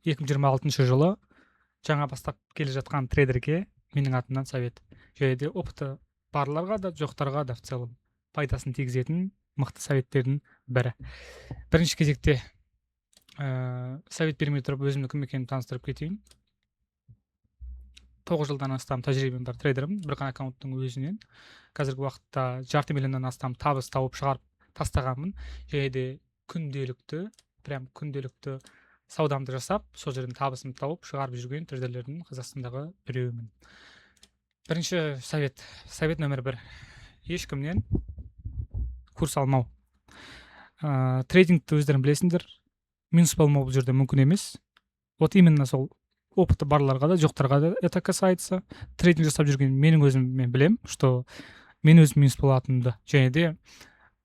2026 жылы жаңа бастап келе жатқан трейдерге менің атымнан совет. Және де опыты барларға да, жоқтарға да в целом пайдасын тигізетін мықты советтердің бірі. Бірінші кезекте совет бермей тұрып, өзімнің кім екенімді таныстырып кетейін. 9 жылдан астам тәжірибем бар трейдермін. Бір ғана аккаунттың өзінен қазіргі уақытта жарты миллионнан астам табыс тауып шығарып тастағанмын. Және де күнделікті, прям күнделікті саудамды жасап, сол жерден табысымды тауып шығарып жүрген трейдерлердің Қазақстандағы біреуімін. Бірінші совет, совет номер 1: ешкімнен курс алмау. Трейдингті өздерің білесіңдер, минус болмау бұл жерде мүмкін емес. Вот именно сол опыты барларға да, жоқтарға да это касается. Трейдинг жасап жүрген менің өзім, мен білем, что мен өзім минус болатынымды. Және де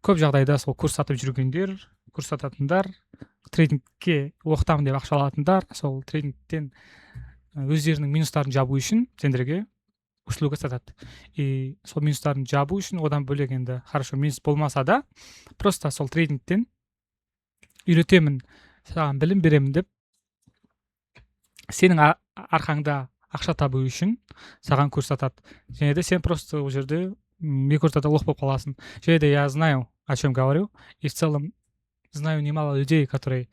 көп жағдайда сол курс сатып жүргендер, курс сататындар, трейдингке оқытамын деп ақша алатындар сол трейдингтен өздерінің минустарын жабу үшін сендерге услуга сатады. И сол минустарын жабу үшін, одан бөлек енді хорошо, минус болмаса да, просто сол трейдингтен үйретемін, саған білім беремін деп, сенің арқаңда ақша табу үшін саған курс сатады. Және де сен просто ол жерде екі ортада лох болып қаласың. Және де я знаю, о чем говорю, и в целом знаю немало людей, которые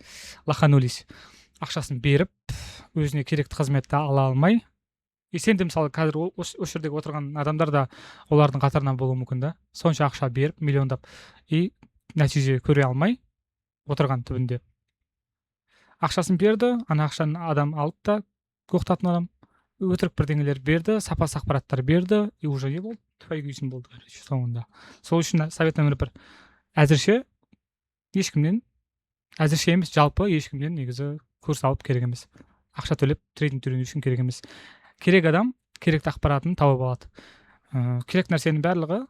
лоханулись, ақшасын беріп, өзіне керекті қызметті ала алмай. И сен де, мысалы, қазір осы жердегі отырған адамдар да олардың қатарынан болуы мүмкін да. Сонша ақша беріп, миллиондап, и нәтиже көре алмай отырған. Түбінде ақшасын берді, ана ақшаны адам алды да, оқытатын адам өтірік бірдеңелер берді, сапасыз ақпараттар берді, и уже не болды? Тфәй күйсін болды, короче, соңында. Сол үшін совет номер 1: әзірше ешкімнен, әзірше емес, жалпы ешкімнен негізі курс алып керек емес, ақша төлеп трейдинг үйрену үшін керек емес. Керек адам керекті ақпаратын тауып алады. Керек нәрсенің барлығы,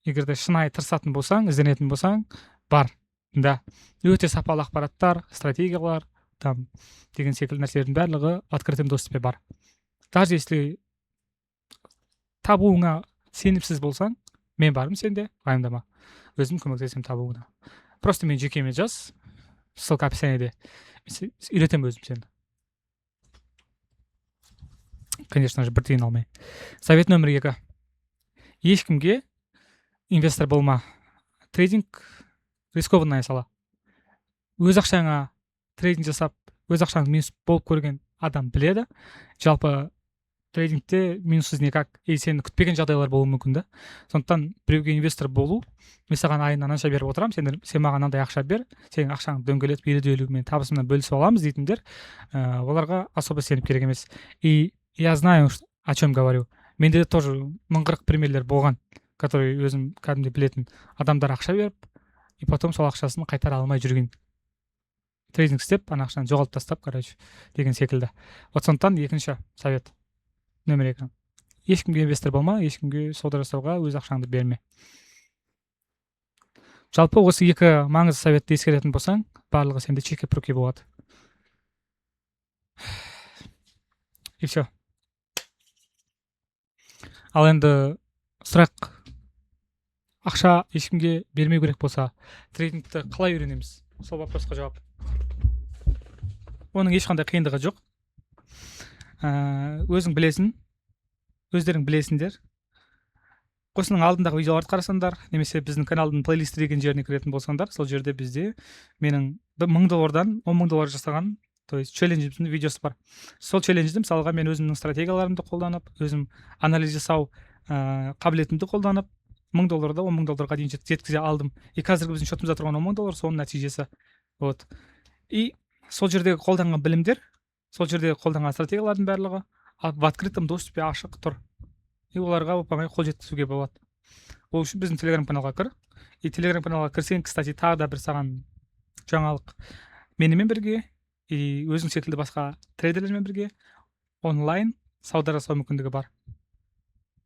егер де шынайы тырысатын болсаң, ізденетін болсаң, бар да. Өте сапалы ақпараттар, стратегиялар там деген секілді нәрселердің барлығы в открытом доступе бар. Даже если табуыңа сенімсіз болсаң, мен бармын сенде, уайымдама, өзім көмектесемін табуыңа. Просто мен жекеме жаз, ссылка описаниеде, үйретемін өзім сені, конечно же, бір тиын алмай. Совет номер 2: ешкімге инвестор болма. Трейдинг рискованная сала. Өз ақшаңа трейдинг жасап, өз ақшаң минус болып көрген адам біледі, жалпы трейдингте минуссыз никак, и сені күтпеген жағдайлар болуы мүмкін да. Сондықтан біреуге инвестор болу, мен саған айына мынанша беріп отырамын, сен маған мынандай ақша бер, сенің ақшаңды дөңгелетіп, 50-де 50 мен табысымнан бөлісіп аламыз дейтіндер, оларға особо сеніп керек емес. И я знаю, о чем говорю. Менде де тоже 1040 примерлер болған, который өзім кәдімгідей білетін адамдар ақша беріп, и потом сол ақшасын қайтара алмай жүрген, трейдинг істеп, ана ақшаны жоғалтып тастап, короче, деген секілді. Вот сондықтан екінші совет номер 2: ешкімге инвестор болма, ешкімге сауда жасауға өз ақшаңды берме. Жалпы осы екі маңызды советті ескеретін болсаң, барлығы сенде чики-пуки болады, и все. Ал енді сұрақ: ақша ешкімге бермеу керек болса, трейдингті қалай үйренеміз? Сол вопросқа жауап: оның ешқандай қиындығы жоқ. Өзің білесің, өздерің білесіңдер, осының алдындағы видеоларды қарасаңдар немесе біздің каналдың плейлисті деген жеріне кіретін болсаңдар, сол жерде бізде менің 1000 доллардан 10 000 доллар жасаған, то есть челленджіміздің видеосы бар. Сол челленджді, мысалға, мен өзімнің стратегияларымды қолданып, өзім анализ жасау қабілетімді қолданып, 1000 долларды 10 000 долларға дейін жеткізе алдым. И қазіргі біздің счетымызда тұрған 10 000 доллар соның нәтижесі. Вот, и сол жердегі қолданған білімдер, сол жердегі қолданған стратегиялардың барлығы в открытом доступе, ашық тұр, и оларға оп оңай қол жеткізуге болады. Ол үшін біздің телеграм каналға кір. И телеграм каналға кірсең, кстати, тағы да бір саған жаңалық: менімен бірге и өзің секілді басқа трейдерлермен бірге онлайн сауда жасау мүмкіндігі бар.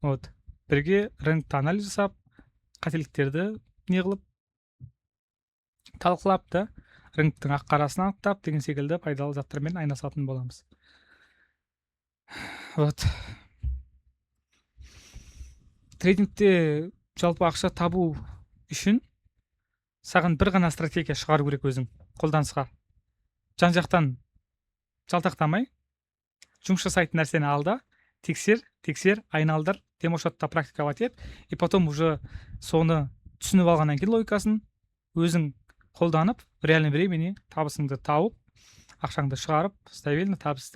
Вот, бірге рынокты анализ жасап, қателіктерді не қылып, талқылап та, рыноктың ақ қарасын анықтап деген секілді пайдалы заттармен айналысатын боламыз. Вот, трейдингте жалпы ақша табу үшін саған бір ғана стратегия шығару керек, өзің қолданысқа жан жақтан. Жалтақтамай жұмыс жасайтын нәрсені ал да, тексер, тексер, айналдыр, демосчетта практиковать ет, и потом уже соны түсініп алғаннан кейін логикасын өзің қолданып, в реальном времени табысыңды тауып, ақшаңды шығарып, стабильно табыс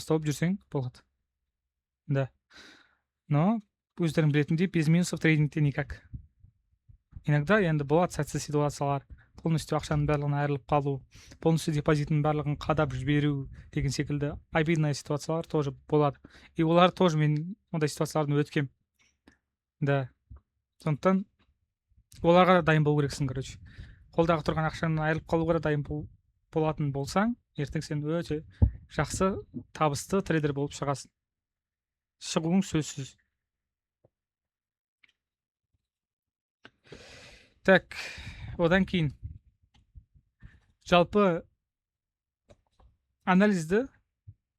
тауып жүрсең болады. Да. Но өздерің білетіндей, без минусов трейдингте никак. Иногда енді болады сәтсіз ситуациялар, полностью ақшаның барлығын айырылып қалу, полностью депозиттің барлығын қадап жіберу деген секілді обидная ситуациялар тоже болады. И олар тоже, мен ондай ситуациялардан өткем. Да. Сондықтан оларға да дайын болу керексің, короче. Қолдағы тұрған ақшаңнан айырылып қалуға да дайын болатын болсаң, ертең сен өте жақсы табысты трейдер болып шығасың. Шығуың сөзсіз. Так, одан кейін жалпы анализді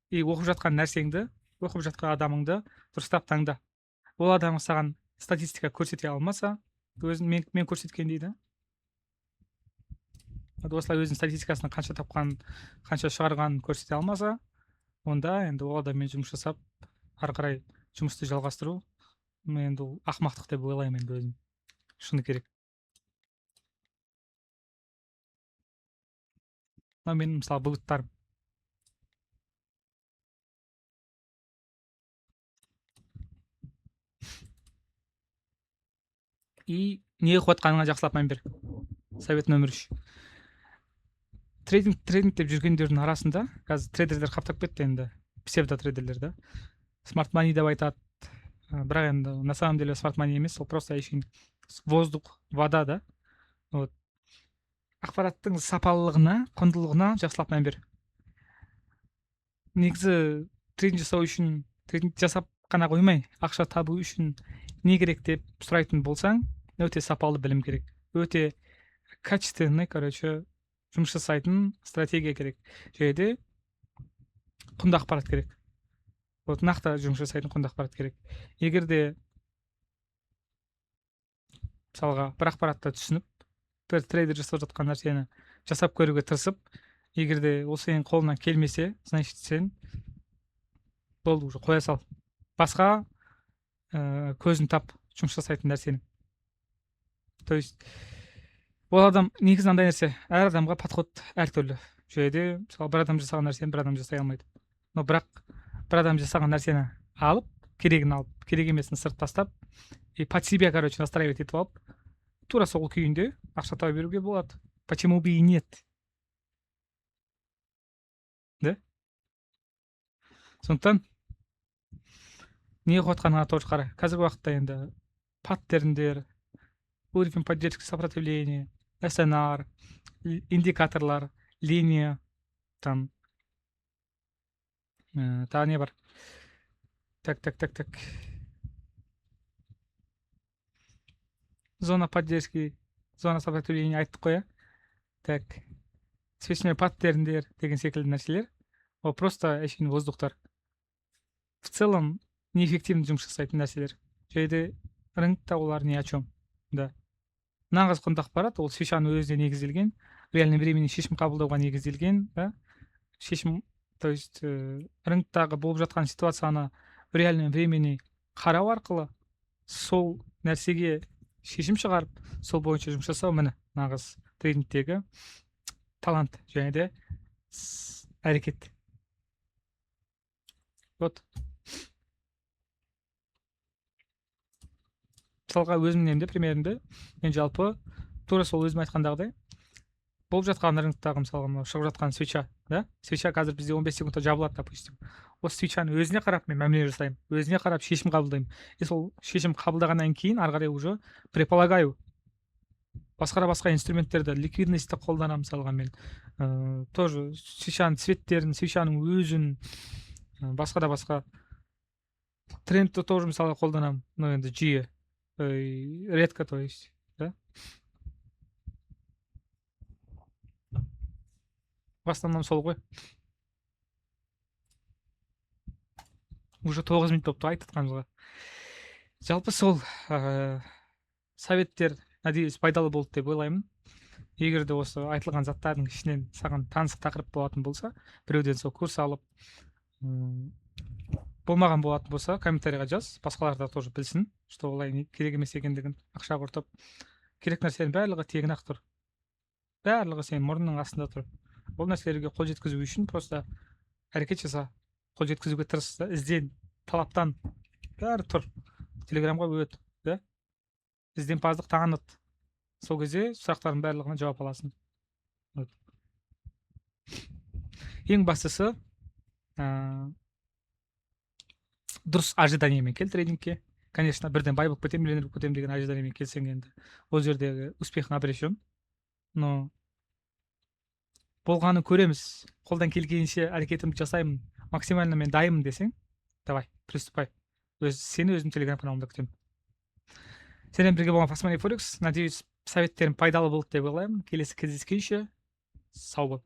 и оқып жатқан нәрсеңді, оқып жатқан адамыңды дұрыстап таңда. Ол адам саған статистика көрсете алмаса, өзін мен көрсеткендей да. Осылай өзінің статистикасын қанша тапқанын, қанша шығарғанын көрсете алмаса, онда енді ол адаммен жұмыс жасап, ары қарай жұмысты жалғастыру, мен енді ол ақымақтық деп ойлаймын енді өзім. Шыны керек. Мынау менің мысалы выводтарым. И не оқып жатқаныңа жақсылап мән бер. Совет номер 3. Трейдинг, трейдинг деп жүргендердің арасында қазір трейдерлер қаптап кетті енді, псевдо трейдерлер да. Смарт мани деп айтады. Бірақ енді на самом деле смарт мани емес, ол просто әшейін воздух, вода да. Вот. Ақпараттың сапалылығына, құндылығына жақсылап мән бер. Негізі трейдинг жасау үшін, трейдинг жасап қана қоймай, ақша табу үшін не керек деп сұрайтын болсаң, өте сапалы білім керек. Өте качественный, короче, жұмыс жасайтын стратегия керек. Және де құнды ақпарат керек. Вот нақты жұмыс жасайтын құнды ақпарат керек. Егер де мысалға бір ақпаратты түсініп, бір трейдер жасап жатқан нәрсені жасап көруге тырысып, егер де ол сенің қолыңнан келмесе, значит сен болды, уже қоя сал. Басқа, көзін тап жұмыс жасайтын нәрсені. То есть ол адам негізі андай нәрсе, әр адамға подход әртүрлі. Және де мысалы бір адам жасаған нәрсені бір адам жасай алмайды. Но бірақ бір адам жасаған нәрсені алып, керегін алып, керек емесін сырт тастап, и под себя, короче, настраивать етіп алып, тура сол күйінде ақша таба беруге болады. Почему бы и нет? Да? Сондықтан не оқып жатқаныңа тоже қара. Қазіргі уақытта енді паттерндер, уровень поддержки сопротивления, СНР, индикаторлар, линия, там, тағы не бар? Так, так, так, так. Зона поддержки, зона сопротивления айттық қой, иә? Так. Свечной паттерндер деген секілді нәрселер. Ол просто әшейін воздухтар. В целом неэффективный жұмыс жасайтын нәрселер. Және де рынокта олар ни о чем. Да. Нағыз құнды ақпарат ол свечаның өзіне негізделген, реальный времени шешім қабылдауға негізделген, да? Шешім, то есть рыноктағы болып жатқан ситуацияны в реальном времени қарау арқылы сол нәрсеге шешім шығарып, сол бойынша жұмыс жасау, міне нағыз трейдингтегі талант және де әрекет. Вот. Мысалға өзімнің немде, примерімде мен жалпы тура сол өзім айтқандағыдай болып жатқан рыноктағы, мысалға, мынау шығып жатқан свеча, да? Свеча қазір бізде 15 секундта жабылады, допустим. Осы свечаның өзіне қарап мен мәміле жасаймын, өзіне қарап шешім қабылдаймын. И сол шешім қабылдағаннан кейін ары қарай уже предполагаю басқа басқа инструменттерді, ликвидностьті қолданамын, мысалға мен. Тоже свечаның цветтерін, свечаның өзін, басқа да басқа трендті тоже мысалға қолданамын, но енді жиі, редко, то есть, да? В основном сол ғой. Уже 9 минут болыпты айтып жатқанымызға. Жалпы сол, советтер, надеюсь, пайдалы болды деп ойлаймын. Егер де осы айтылған заттардың ішінен саған таныс тақырып болатын болса, біреуден сол курс алып, болмаған болатын болса, комментарийға жаз. Басқалар да тоже білсін, что олай керек емес екендігін. Ақша құртып, керек нәрсенің барлығы тегін ақ тұр, барлығы сенің мұрныңның астында тұр. Ол нәрселерге қол жеткізу үшін просто әрекет жаса, қол жеткізуге тырыс та, ізден, талаптан. Бәрі тұр. Телеграмға өт да, ізденімпаздық таныт, сол кезде сұрақтардың барлығына жауап аласың. Вот. Ең бастысы, дұрыс ожиданиемен кел трейдингке. Конечно, бірден бай болып кетемін, миллионер болып кетемін деген ожиданиемен келсең, енді ол жердегі успехың обречен. Но болғанын көреміз, қолдан келгенше әрекетімді жасаймын, максимально мен дайынмын десең, давай, приступай. Сені өзім Телеграм каналымда күтемін. Сенімен бірге болған Фастмани Форекс. Надеюсь, советтерім пайдалы болды деп ойлаймын. Келесі кездескенше сау бол.